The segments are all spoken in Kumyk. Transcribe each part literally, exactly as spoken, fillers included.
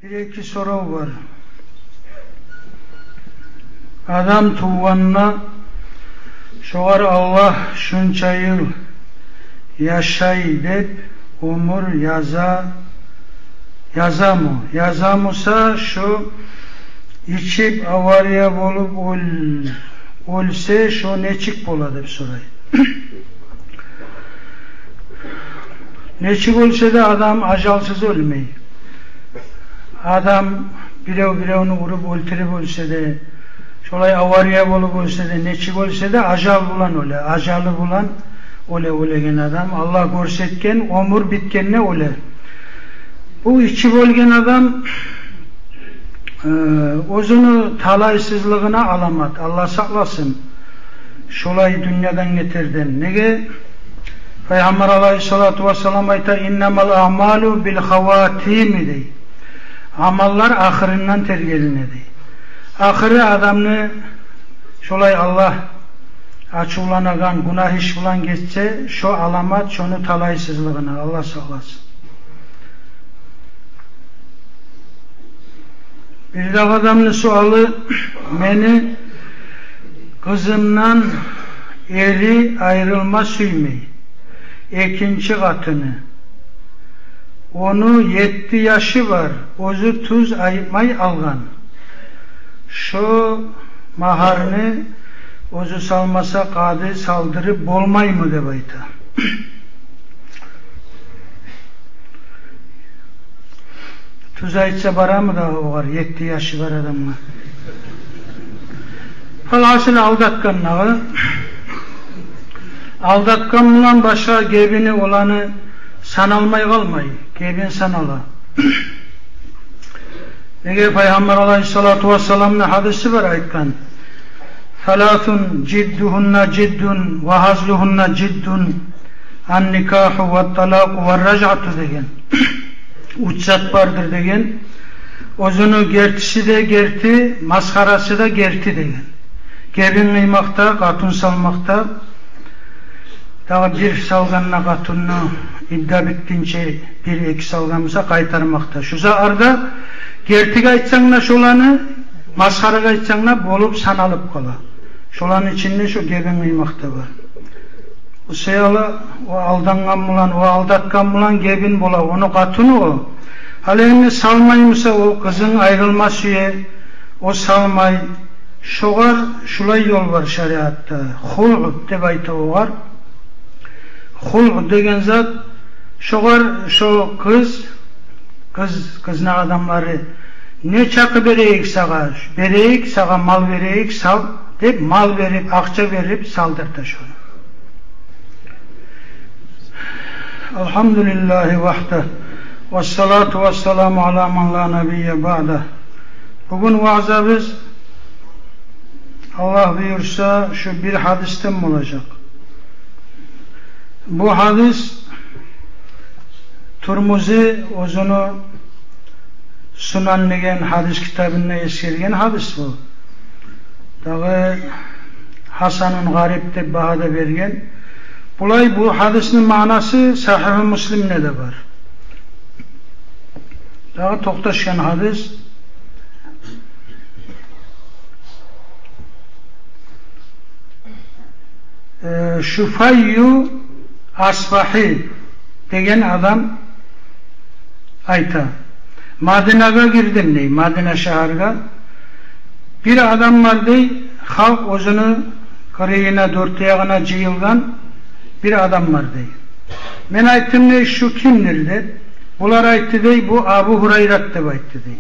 Бир-эки сорав бар. Адам тувгъанда, шогъар Аллагь шунча йыл яшай деп оьмюр яза, язамы? Яза буса, шо ичип авария болуп оьл-, оьлсе, шо нечик бола деп сорай. Нечик оьлсе де, адам ажалсыз оьлмей. Адам бирев-биревню уруп оьлтюрюп оьлсе де, шолай авария болуп оьлсе де, нечик оьлсе де, ажал булан оьле. Ажалы булан оьле оьлеген адам. Аллагь гёрсетген оьмюр битгенде оьле. Бу ичип оьлген адам, э, оьзюню талайсызлыгъына аламат, Аллагь сакъласын шолай дюньядан гетерден. Неге? Пайхаммар алайгьиссалату вассалам айта: «Иннамал аъмалу бил хаватими», — дей. Амаллар ахырындан тергелине, дей. Ахыры адамны шолай Аллагь ачувланагъан гюнагь иш булан гетсе, шо аламат шону талайсызлыгъына, Аллагь сакъласын. Бирдагъы адамны суалы: «Мени къызымдан эри айрылма сюймей, экинчи къатыны. Ону етти яшы бар, оьзю тюз айтмай алгъан. Шо магьарны оьзю салмаса, къады салдырып болмаймы?» — деп айта. Тюз айтса, барамы дагъы огъар, етти яшы бар адамгъа? Алгьасил, алдатгъан дагъы. Алдатгъан булан башгъа гебини оланы саналмай къалмай, гебин санала. Неге, Пайхаммар алайгьиссалату вассаламны гьадиси бар айтгъан: «Саласун жиддугьунна жиддун ва гьазлугьунна жиддун, ан-никагьу ва талакъу ва ражъату», — деген. Уьч зат бардыр деген. Оьзюню гертиси де герти, масхарасы да герти деген. Гебин къыймакъда, къатын салмакъда, дагъы бир салгъанда къатынны, идда битгинче бир-эки салгъан буса, къайтармакъда. Шу затларда гертиге айтсанг да шоланы, масхарагъа айтсанг да болуп саналып къала. Шоланы ичинде шу гебин къыймакъ да бар. О саялы о алдангъан булан, о алдатгъан булан гебин бола ону къатыны о. Гьали энни салмай буса, о къызын айрылма сюе, о салмай. Шогъар шулай ёл бар шариатда. Хулъ деп айта огъар. Хулъ деген зат, шогъар шо къыз, къыз, къызны адамлары: «Нечакъы берейик сагъа? Берейик сагъа, мал берейик, сал», — деп, мал берип, акъча берип салдырта шону. Алгьамдулиллагьи вагьда, вассалату вассаламу ала ман ла набийя баъда. Бугюн ваъзабыз, Аллагь буюрса, шу бир гьадисден болажакъ. Бу гьадис Турмузи оьзюню Сунан деген гьадис китабында эсгерген гьадис бу. Дагъы гьасанун гъариб деп багьа да берген. Булай бу гьадисни маънасы Сагьигьу Муслимде де бар. Дагъы токъташгъан гьадис. Э, Шуфайю Асбагьи деген адам айта: «Мадинагъа гирдим, — дей, — Мадина шагьаргъа. Бир адам бар, — дей, — халкъ оьзюню къырыйына, дёрт де ягъына жыйылгъан бир адам бар, — дей. — Мен айтдым, — дей, — шу кимдир?» — деп. Булар айтды, — дей, — «Бу Абу Гьурайрат», — деп айтды, — дей.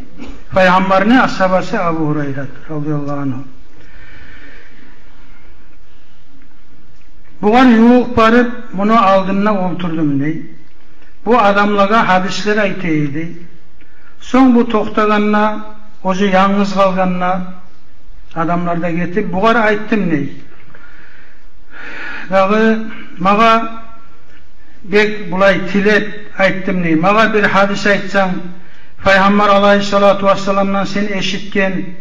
Пайхаммарны асгьабасы Абу Гьурайрат, радияллагьу ангьу. Бугъар ювукъ барып, муну алдында олтурдум, — дей. — Бу адамлагъа гьадислер айта эди. Сонг бу токътагъанда, оьзю янгыз къалгъанда, адамлар да гетип, бугъар айтдым, — дей. — Дагъы магъа бек булай тилеп айтдым, — дей. — Магъа бир гьадис айтсанг, Пайхаммар алайгьиссалату вассаламдан сен эшитген,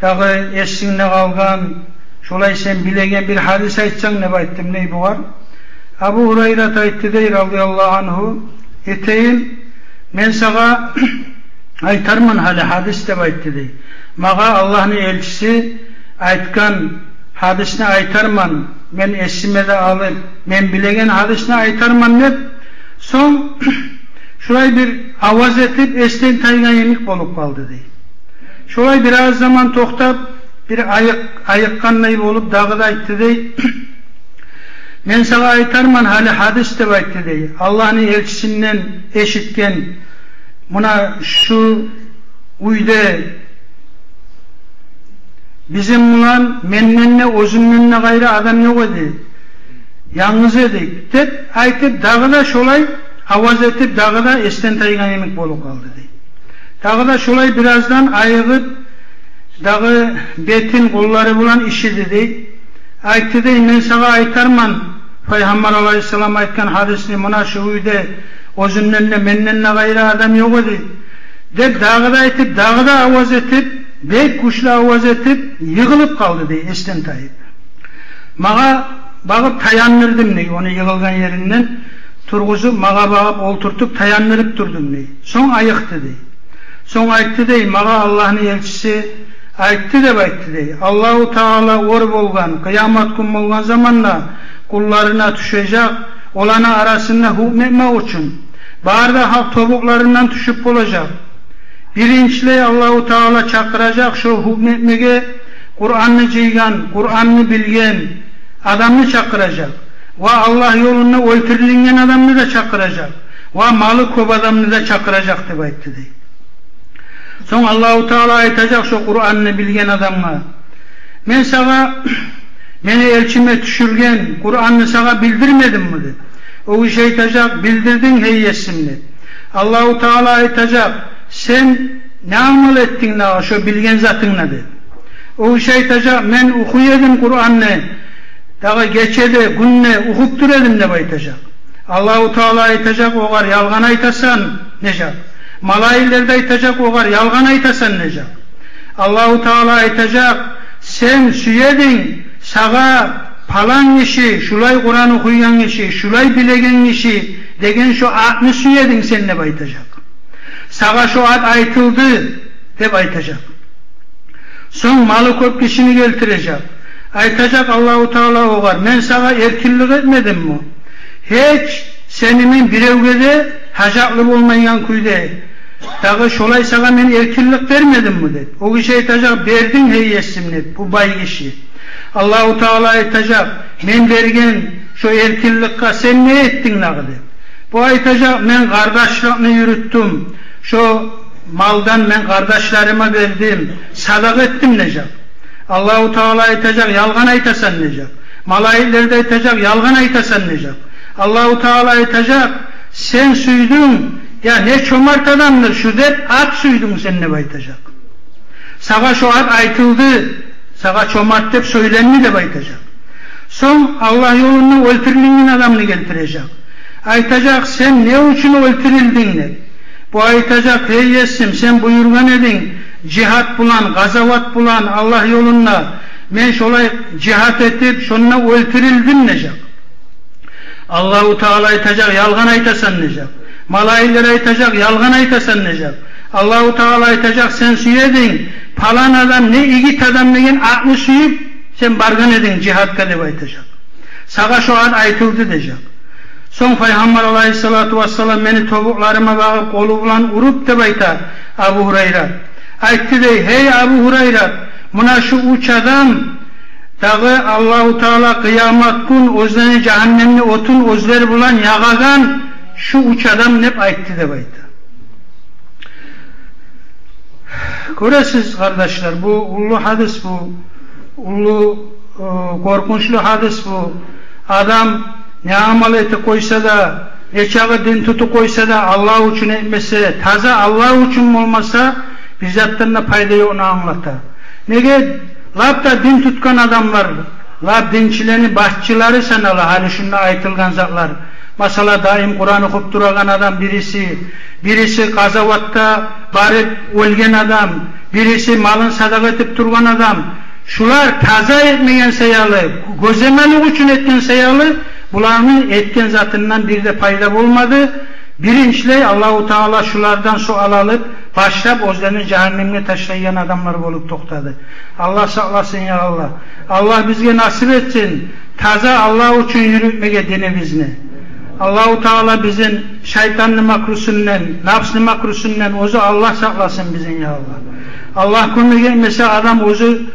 дагъы эсингде къалгъан, шолай сен билеген бир гьадис айтсанг», — деп айтдым, — дей, — бугъар. Абу Гьурайрат айтды, — дей, — радияллагьу ангьу: «Этейим, мен сагъа айтарман гьали гьадис деп айтды дей. Магъа Аллагьны элчиси айтгъан гьадисни айтарман, мен эсиме де алып, мен билеген гьадисни айтарман деп, сонг шулай бир аваз этип, эсден тайгъан йимик болуп къалды дей. Шолай бир аз заман токътап, бир айыкъ-, айыкъгъандай болуп, дагъы да айтды дей: «Мен сагъа айтарман гьали гьадис», — деп айтды дей. Аллагьны элчисинден эшитген, муна шу уьйде бизин булан, менден де, оьзюмден де къайры адам ёкъ эди. Янгыз эдик, — деп айтып, дагъы да шолай аваз этип, дагъы да эсден тайгъан йимик болуп къалды дей. Дагъы да шолай бир аздан айыгъып, дагъы бетин къоллары булан ишыды дей. Айтды дей: «Мен сагъа айтарман Пайхаммар алайгьиссалам айтгъан гьадисни, муна шу уьйде оьзюмден де, менден де къайры адам ёкъ эди», — деп дагъы да айтып, дагъы да аваз этип, бек гючлю аваз этип, йыгъылып къалды дей, эсден тайып. Магъа багъып таяндырдым дей, ону йыгъылгъан еринден тургъузуп, магъа багъып олтуртуп, таяндырып турдум дей. Сонг айыкъды дей. Сонг айтды дей: «Магъа Аллагьны элчиси айтды, — деп айтды дей, — Аллагьу Таала ор болгъан, къыямат гюн болгъан заманда къулларына тюшежек, оланы арасында гьукму этмек учун. Бары да халкъ тобукъларындан тюшюп болажакъ. Биринчилей Аллагьу Таала чакъыражакъ шо гьукму этмеге Къуранны жыйгъан, Къуранны билген адамны чакъыражакъ. Ва Аллагь ёлунда оьлтюрюлген адамны да чакъыражакъ. Ва малы кёп адамны да чакъыражакъ», — деп айтды дей. Сонг Аллагьу Таала айтажакъ шо Къуранны билген адамгъа: «Мен сагъа, мени элчиме тюшюрген Къуранны сагъа билдирмедимми?» — деп. О гиши айтажакъ: «Билдирдинг, гьей Есим», — деп. Аллагьу Таала айтажакъ: «Сен не амал этдинг дагъы шо билген затынгда?» — деп. О гиши айтажакъ: «Мен охуй эдим Къуранны, дагъы гече де, гюн де охуп тура эдим», — деп айтажакъ. Аллагьу Таала айтажакъ огъар: «Ялгъан айтасан», — дежек. Малайиклер де айтажакъ огъар: «Ялгъан айтасан», — дежек. Аллагьу Таала айтажакъ: «Сен сюе эдинг, сагъа палан гиши, шулай Къуран охуйгъан гиши, шулай билеген гиши деген шо атны сюе эдинг сен», — деп айтажакъ. «Сагъа шо ат айтылды», — деп айтажакъ. Сонг малы кёп гишини гелтирежек. Айтажакъ Аллагьу Таала огъар: «Мен сагъа эркинлик этмедимми? Гьеч сени мен биревге де гьажатлы болмайгъан кюйде, дагъы шолай сагъа мен эркинлик бермедимми?» — деп. О гиши айтажакъ: «Бердинг, гьей Есим», — деп, бу бай гиши. Аллагьу Таала айтажакъ: «Мен берген шо эркинликге сен не этдинг дагъы?» — деп. Бу айтажакъ: «Мен къардашлыкъны юрютдюм, шо малдан мен къардашларыма бердим, садакъа этдим», — дежек. Аллагьу Таала айтажакъ: «Ялгъан айтасан», — дежек. Малайиклер де айтажакъ: «Ялгъан айтасан», — дежек. Аллагьу Таала айтажакъ: «Сен сюйдюнг, я не чомарт адамдыр шу деп ат сюйдюнг сен», — деп айтажакъ. «Сагъа шо ат айтылды, сагъа чомарт деп сёйленди», — деп айтажакъ. Сонг Аллагь ёлунда оьлтюрюлген адамны гелтирежек. Айтажакъ: «Сен не учун оьлтюрюлдюнг?» — деп. Бу айтажакъ: «Гьей Есим, сен буюргъан эдинг жигьат булан, къазават булан Аллагь ёлунда, мен шолай жигьат этип, шонда оьлтюрюлдюм», — дежек. Аллагьу Таала айтажакъ: «Ялгъан айтасан», — дежек. Малайиклер айтажакъ: «Ялгъан айтасан», — дежек. Аллагьу Таала айтажакъ: «Сен сюе эдинг, палан адам, не игит адам деген атны сююп, сен баргъан эдинг жигьатгъа», — деп айтажакъ. «Сагъа шо ат айтылды», — дежек. Сонг Пайхаммар алайгьиссалату вассалам мени тобукъларыма багъып къолу булан уруп деп айта Абу Гьурайра. Айтды дей: «Гьей Абу Гьурайра, муна шу уьч адам дагъы Аллагьу Таала къыямат гюн оьзлени жагьаннемни отун оьзлер булан ягъагъан шу уьч адам», — деп айтды деп айта. Гёресиз, къардашлар, бу уллу гьадис, бу уллу, э, къоркъунчлу гьадис бу. Адам не амал этип къойса да, нечакъы дин тутуп къойса да, Аллагь учун этмесе, таза Аллагь учун болмаса, бир затдан да пайда ёкъну англата. Неге, лап да дин тутгъан адамлар, лап динчилени башчылары санала гьали шунда айтылгъан затлар. Масала, даим Къуран охуп турагъан адам бириси, бириси къазаватда барып оьлген адам, бириси малын садакъа этип тургъан адам. Шулар таза этмеген саялы, гёземелик учун этген саялы, буланы этген затындан бир де пайда болмады. Биринчилей, Аллагьу Таала шулардан суал алып, башлап оьзлени жагьаннемге ташлайгъан адамлар болуп токътады. Аллагь сакъласын, я Аллагь. Аллагь бизге насип этсин таза Аллагь учун юрютмеге динибизни. Аллагьу Таала бизин шайтанны макрусундан, напсны макрусундан оьзю Аллагь сакъласын бизин, я Аллагь. Аллагь кёмек этмесе, адам оьзю,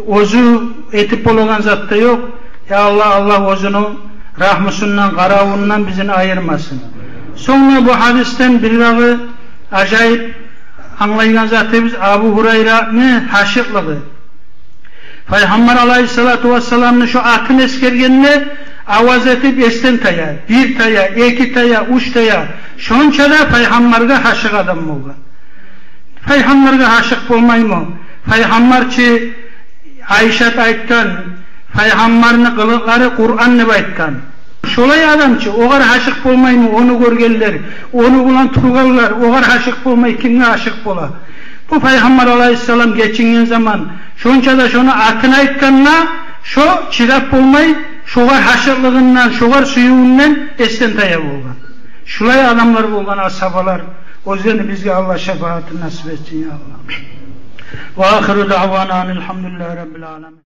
оьзю этип болагъан зат да ёкъ. Я Аллагь, Аллагь оьзюню рагьмусундан, къаравундан бизин айырмасын. Сонг да бу гьадисден бир дагъы ажайып англайгъан затыбыз Абу Гьурайраны гьашыкълыгъы. Пайхаммар алайгьиссалату вассаламны шо атын эсгергенде, аваз этип эсден тая, бир тая, эки тая, уьч тая. Шонча да Пайхаммаргъа гьашыкъ адам болгъан. Пайхаммаргъа гьашыкъ болмаймы? Пайхаммар чы, Айшат айтгъан, Пайхаммарны къылыкълары Къуран деп айтгъан. Шолай адам чы, огъар гьашыкъ болмаймы ону гёргенлер, ону булан тургъанлар? Огъар гьашыкъ болмай, кимге гьашыкъ бола? Бу Пайхаммар алайгьиссалам гечинген заман, шонча да шону атын айтгъанда, шо чыдап болмай, шогъар гьашыкълыгъындан, шогъар сюювюнден эсден тая болгъан. Шулай адамлар болгъан асгьабалар. Оьзлени бизге Аллагь шапаатын насип этсин, я Аллагь. Ва ахиру даъвана анил гьамдулиллагьи раббил аламин.